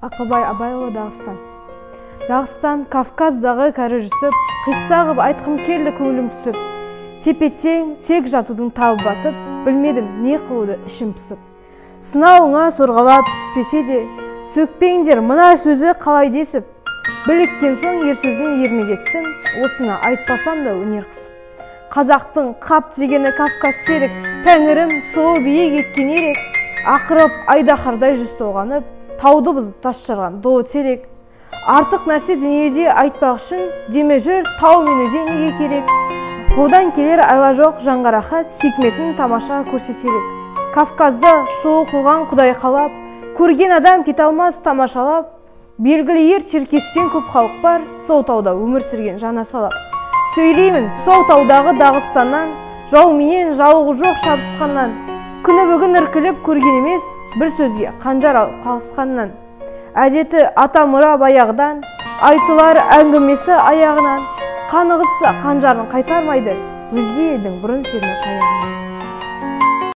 Ақылбай Абайұлы, «Дағыстан». Дағыстан, Кавказдағы кәрі Жүсіп, қисса ғып айтқым келді көңілім түсіп. Тепе тең тек жатудың табы батып, білмедім не қылуды, ішім пысып. Сынауыңа сорғалап түспесе де, сөкпеңдер мына сөзі қалай десіп. Біліккен соң ер сөзін ермек еттім, осыны айтпасам да өнер қысып. Қазақтың қап дегені Кавказ серік, тәңірім сұлу биік еткен ерек. Ақырып айдаһардай жүз толғанып, тауды бұзып тас жарған долы терек. Артық нәрсе дүниеде айтпақ үшін, деме жүр тау мен өзен неге керек? Қолдан келер айла жоқ, жанға рахат, хикметін тамаша көрсетерек. Кавказды сұлу қылған Құдай қалап, көрген адам кете алмас тамашалап. Белгілі ер черкестен көп халық бар, сол тауда өмір сүрген жана салап. Сөйлеймін сол таудағы Дағыстаннан, жауменен жауығы жоқ шабысқаннан. Күні бүгін іркіліп көрген емес, бір сөзге қанжар алып қалысқаннан. Әдеті ата мұра баяғыдан, айтылар әңгімесі аяғынан. Қанығысса қанжарын қайтармайды, өзге елдің бұрын сермеп таяғынан.